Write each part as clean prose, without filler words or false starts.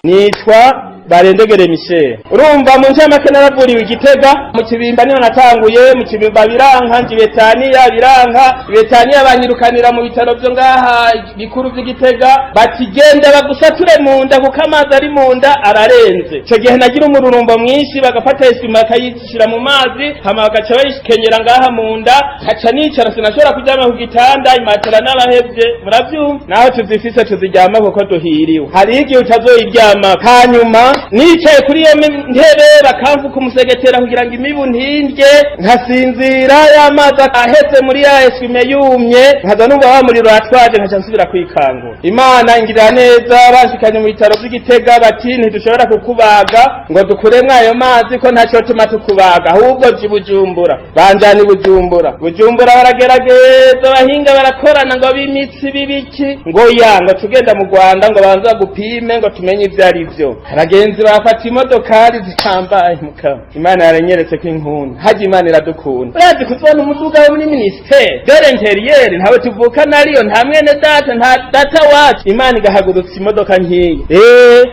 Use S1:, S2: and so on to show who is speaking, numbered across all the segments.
S1: Nitwa Barendegere Michel. Urumva, mu ncamake naravuriwe Igitega mu Kibimba, niho natanguye. Mu Kibimba biranka, nji Betaniya biranka. Betaniya banyirukanira mu bitaro vyo ngaha bikuru vy'Igitega, bati: "Genda bagusature mu nda kuko amazi ari mu nda ararenze." Ico gihe nagira umururumbo mwinshi, bagafata esima bakayishira mu mazi, hama bagaca bayikenyera ngaha mu nda, nkaca nicara, sinashobora kuryama ku gitanda, imatera n'abahevye. Muravyumva, naho tuzifise tuziryama kuko duhiriwe, hariho igihe utazoyiryama. Hanyuma nicaye kuri iyo ntebe, bakamfuka umusegetera kugira ngo imibu ntindye, nkasinzira y'amazi aheze muri ya essuie-main yumye, nkaza numva wa muriro atwaje, nkaca nsubira kwikangura. Imana ingirira neza, banshikanye mu bitaro vy'Igitega, bati: "Ntidushobora kukubaga ngo dukuremwo ayo mazi ko ntaco tuma tukubaga, ahubwo ji Bujumbura." Banjana i Bujumbura. Bujumbura baragerageza, abahinga barakorana ngo b'imitsi b'ibiki, ngo ya ngo tugenda mu Rwanda ngo banza gupime ngo tumenye ivyo ari vyo. Abagenzi bafata imodokari zihambaye. Mukama Imana yaranyeretse ko inkunda hajya, Imana iradukunda. Urazi kuzona umuduga wo muri ministère de l'Intérieur, ntawe tuvukana ariyo, nta mwene data, nta data wacu, Imana igahagurutsa imodoka nkiyi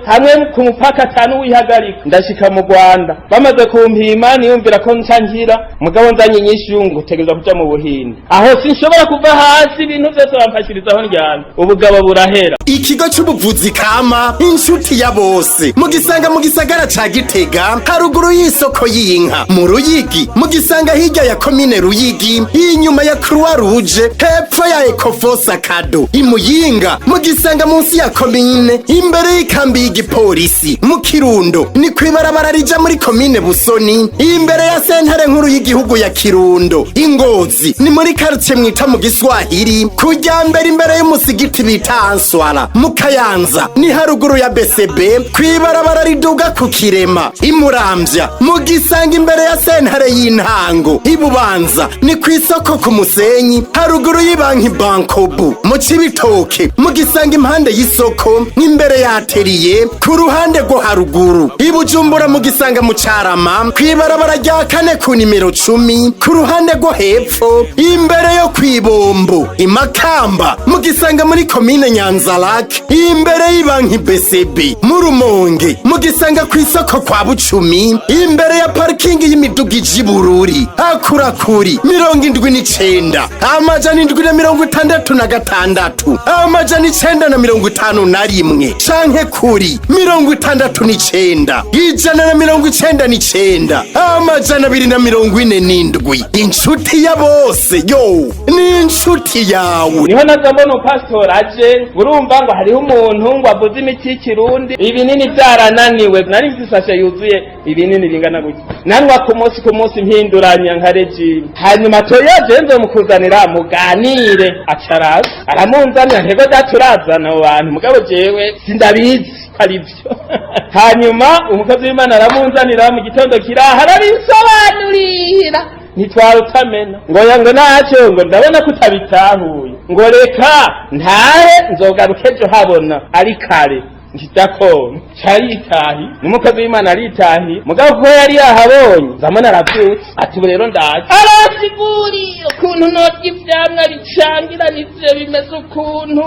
S1: hamwe ku mupaka atanu wihagarika, ndashika mu Rwanda, bamaze kumpima, niyumvira ko nca nkira, mugabo nzanye inyishu ngo utegerezwa kuja mu Buhinde, aho sinshobora kuva hasi, ibintu vyose bamfashirizaho ndyamye, ubugabo burahera.
S2: Ikigo c'ubuvuzi kama Inshuti ya Bose mugisanga mu gisagara ca Gitega, haruguru y'isoko y'inka. Mu Ruyigi mugisanga hirya ya komine Ruyigi, inyuma ya Croix Rouge, hepfo ya Ecofosa Kado. Imuyinga mugisanga munsi ya komine, imbere y'ikambi y'igipolisi. Mu Kirundo ni kw'ibarabara rija muri komine Busoni, imbere ya sentare nkuru y'igihugu ya Kirundo. Ingozi ni muri quartier mwita mu Giswahili, kujya mbere imbere y'umusigiti bita Answara. Mu Kayanza ni haruguru ya BCB, kw'ibarabara riduga ku Kirema. Imuramvya mugisanga imbere ya sentare y'intango. Ibubanza ni kw'isoko ku Musenyi, haruguru y'ibanki Bankobu. Mu Cibitoke mugisanga impande y'isoko, imbere ya atelier, ku ruhande rwo haruguru. Ibujumbura mugisanga mu Carama, kw'ibarabara rya kane ku nimero 10, ku ruhande rwo hepfo, imbere yo kw'ibombo. Imakamba mugisanga muri komine Nyanzarake, imbere y'ibanki BCB. Mu Rumonge mugisanga kw'isoko kwa Bucumi, imbere ya parikingi y'imiduga ija Ibururi. Akurakuri 79 766 951 canke kuri 69 199 247. Inshuti ya Bose yo ni inshuti yawe.
S1: Niho naza mbona umupasitori aje, urumva ngo hariho umuntu ngo avuze imiti y'ikirundi, ibinini byarananiwe. Nari mfise isashe yuzuye ibinini bingana gutya, nanywa ku munsi ku munsi, mpinduranya nka régime. Hanyuma toya je nzomukuzanira muganire, acaraza aramunzanira. Ntego data, urazana abo bantu, mugabo jewe sindabizi ko ari byo. Hanyuma umukozi w'Imana aramunzanira mu gitondo kiraha, arabisobanurira, ntitwara utamena ngo ya ngo ntacyo, ngo ndabona ko utabitahuye, ngo reka ntahe, nzogaruka ejo habona ari kare. Ntidakona caritahi, n'umukozi w'Imana aritahi, mugabo kuko yari yahabonye, nzamona aravyutse, ati: "Ubu rero ndaje." Arasiguriye ukuntu norya ivyamwa bicangiranije, bimeze ukuntu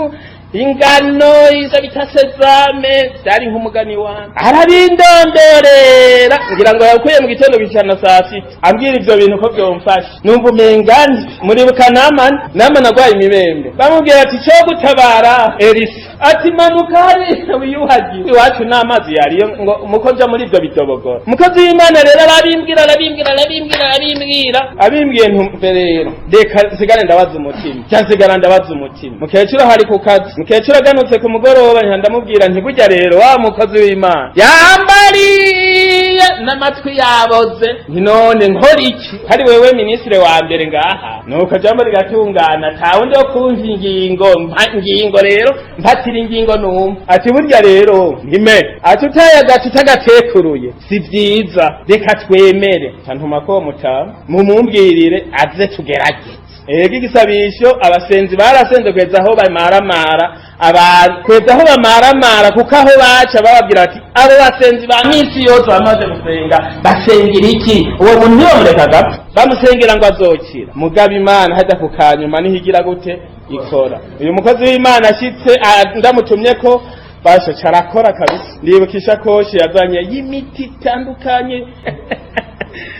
S1: ingano, izo bita sésame, vyari nk'umugani wanje. Arabindondorera, ngira ngo yakuye mu gitondo gushikana saa sita ambwira ivyo bintu ko vyomfasha, numva umenga muribuka Namani. Namani agwaye imibembe, bamubwira ati: "Co gutabara Elisa." Ati: "Manuka hariya wiyuhagiye iwacu n'amazi yariyo." Ngo muko nja muri ivyo bidobogora. Umukozi w'Imana rero arabimbwira, arabimbwira, arabimbwira, arabimbwira, abimbwiye, ntumve rero, reka nsigare ndabaza umutima. Cya nsigara ndabaza umutima. Mukecuru hari ku kazi, mukecuru aganutse ku mugoroba, ndamubwira nti: "Burya rero wa mukozi w'Imana yambariye n'amatwi yaboze." Nti: "None nkora iki hari wewe minisitiri wa mbere ngaha?" Nuko jambo rigatungana, nta wundi wo kumva ingingo mpa ingingo rero, mpatira ingingo numva. Ati: "Burya rero nkime," ati, "utaye agati utagatekruye si vyiza, reka twemere." Ntuma ko mutama mumumbwirire aze tugerageze. Ega igisabisho, abasenzi barasenze kugeza aho bamaramara abantu, kugeza aho bamaramara, kuko aho baca bababwira bati: "Abo basenzi ba minsi yose bamaze gusenga basengera iki? Uwo muntu ntibamureka agapfa, bamusengera ngo azokira." Mugabo Imana hajya ku kanyuma niho igira gute ikora. Uyu mukozi w'Imana ashitse, ndamutumye ko. Basha carakora kabisa. Ndibuka ishakoshi yazanye y'imiti itandukanye.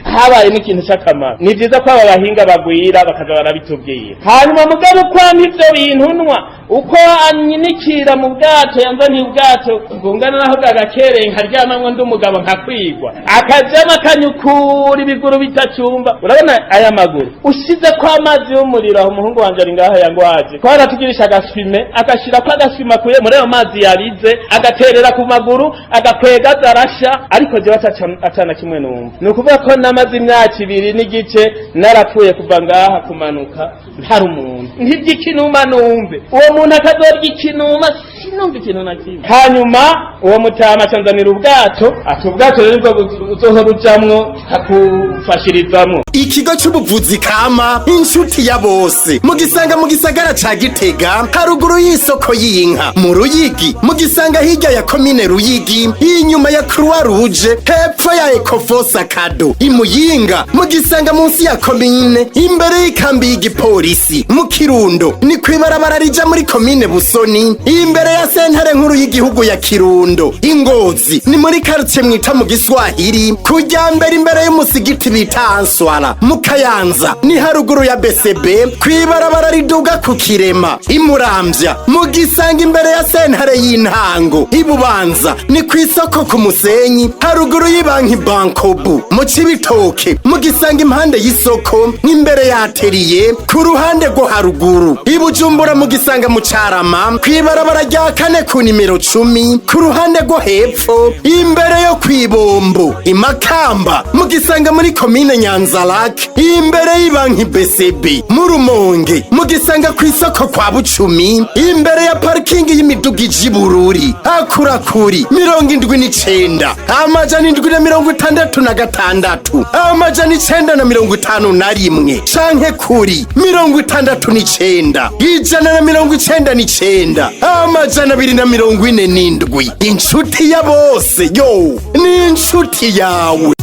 S1: Habaye n'ikintu c'akamaro. Ni vyiza ko aba bahinga bagwira, bakaza barabitubwira. Hanyuma mugabo ukwampa ivyo bintu nwa, uko anyinikira mu bwato, yanzaniye ubwato bwungana naho bwagakereye, nkaryamamwo ndi umugabo nkakwigwa, akajamwo akanyukura ibiguru bitacumba. Urabona aya maguru ushize ko amazi y'umuriro. Aho umuhungu wanje ari ngaha yangwaje, twaratugirisha agaswime, agashirako agaswime akuye muri ayo mazi yabize, agaterera ku maguru, agakwega arasha. Ariko jewe atana kimwe numva. Ni ukuvuga ko namaze imyaka 2 n'igice narapfuye, kuva ngaha kumanuka ntari umuntu. Ntirya ikinuma numve, uwo muntu akazorya ikinuma, sinumva ikintu na kimwe. Hanyuma uwo mutama acanzanira ubwato, ati: "Ubwato rero nibwo uzohora ujamwo, kakufashirizamwo."
S2: Ikigo c'ubuvuzi kama Inshuti ya Bose mugisanga mu gisagara ca Gitega, haruguru y'isoko y'inka. Mu Ruyigi mugisanga hirya ya komine Ruyigi, inyuma ya Croix Rouge, hepfo ya Ecofosa Kado. Imuyinga mugisanga munsi ya komine, imbere y'ikambi y'igipolisi. Mu Kirundo ni kwibarabara rija muri komine Busoni, imbere ya sentare nkuru y'igihugu ya Kirundo. Ingozi ni muri quartier mwita mu Giswahili, kujya mbere imbere y'umusigiti bita Answara. Mu Kayanza ni haruguru ya BCB, kwibarabara riduga ku Kirema. Imuramvya mugisanga imbere ya sentare y'intango. Ibubanza ni ku isoko ku Musenyi, haruguru y'ibanki Bankobu. Mu Cibitoke mugisanga impande y'isoko, nk'imbere ya atelier, ku ruhande rwo haruguru. Ibujumbura mugisanga mu Carama, kwibarabara rya kane ku nimero 10, ku ruhande rwo hepfo, imbere yo kwibombo. Imakamba mugisanga muri komine Nyanzarake, imbere y'ibanki BCB. Mu Rumonge mugisanga ku isoko kwa Bucumi, imbere ya parikingi y'imiduga ija Ibururi. Akurakuri 79 766 951 canke kuri 69 199 247. Inshuti ya bose yo ni inshuti yawe.